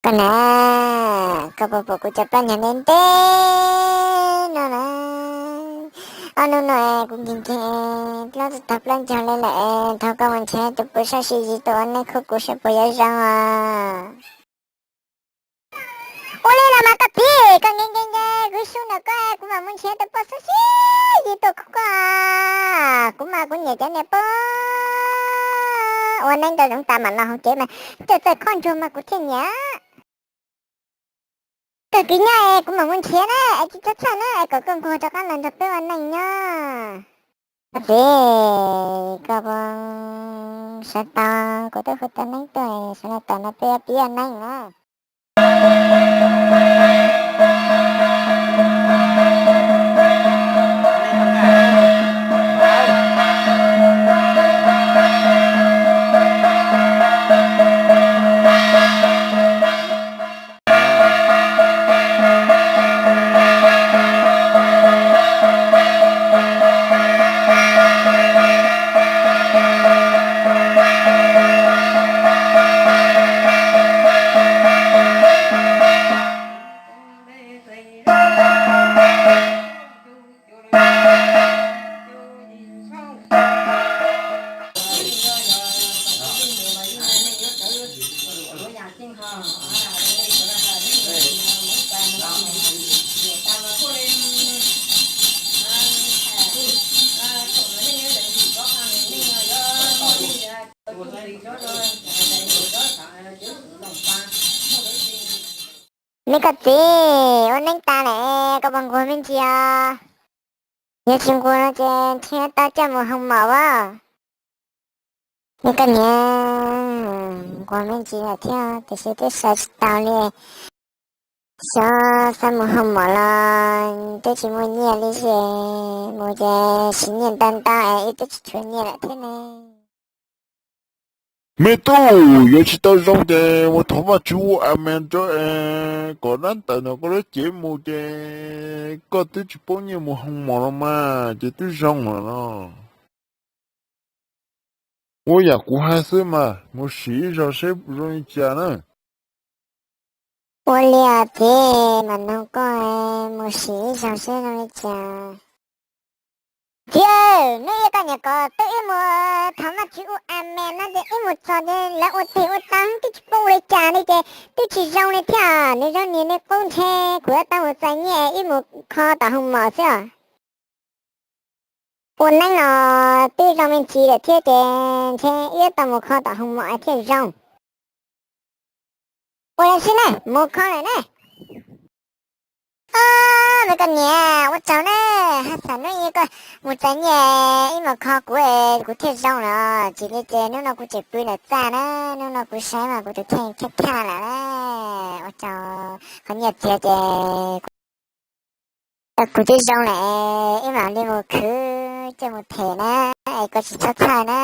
Koj na, koj puas pom kuv cov plaub nyuag ntev ntev no na? Ob hnub no kuv nkeeg nkeeg plaub tag plaub ncog li lawm, thov koj mus nrhiav tus pw sab sib yig tuaj ua neeb kho kuv saib puas yuav zoo os. Ua li los mas koj txiv, koj nkees nkees ces kuv xyu ntawm koj, kuv mam mus nrhiav tus poj xwb xwb yig tuaj kho koj. Kuv mas kuv nyiam cov niag poj ua neeb rau zoov tas mam los hauv tsev mas coj txawj khob ntsuag mas kuv thiaj nyiam. Koj kwv nyob es kuv mam mus nrhiav na, es tsis txhob txhawj na, es kom koj nquag rov qab los nrog peb ua neej nyob. Koj txiv, koj puas sawv tau, kuv twb hu tau neeb tuaj, sawv daws tawm no peb yuav pib ua neej na. Nej koj txiv, ua neeb tas lawm, koj puas nquag me ntsis os? Yog tsis nquag no ces nrhiav tau coj mus hoo mom as. Nej koj niam, nquag me ntsis lawm thiab tiam sis twb sawv tsis taus li. Xyov xav mus hoo mom los twb tsis muaj nyiaj li ces mus ces siv nyiaj ntau ntau es wb twb tsis tshuav nyiaj lawm thiab ne. Me tub, yuav tsis tau zoo ces mus thov Vajtswv ua amen rau es kom dab ntawm no koj lub cev mus ces koj twb tsis paub nyiaj mus hoo mom los mas ces twb zoo lawm no. Ua yam kuv hais xwb mas mus sim ib zaug seb zoo li cas na. Ua li os txiv, mam noog koj, mus sim ib zaug seb zoo li cas. Txiv, hnub ib koj niam kom twb wb mus thov Vajtswv ua amen no ces wb mus txog ces lawv ua tig ua tau twb tsis paub ua li cas li ces twb tsis zoo li thiab. Nws zoo niag nws qub ntshe kuv yuav tau mus txais nyiaj wb mus kho tom hoo mom xwb os. Ua neeb no twb zoo me ntsis lawm thiab ces ntshe wb tau mus kho tom hoo mom thiaj zoo. Ua li xwb ne, mus kho lawm ne. Os, me koj niam, ua tsaug ne, haj xam hnub ib koj mus txais nyiaj wb mus kho kuv, kuv thiaj zoo lawm. Tsis li ces hnub no kuv tseem pw ntawm txaj na, hnub no kuv saib mas kuv tus kheej khaj khaj lawm na. Ua tsaug, qhov nyiaj txiag ces kuv twb zoo lawm, wb mam li mus khwv coj mus them na, es koj tsis txhob txhawj na.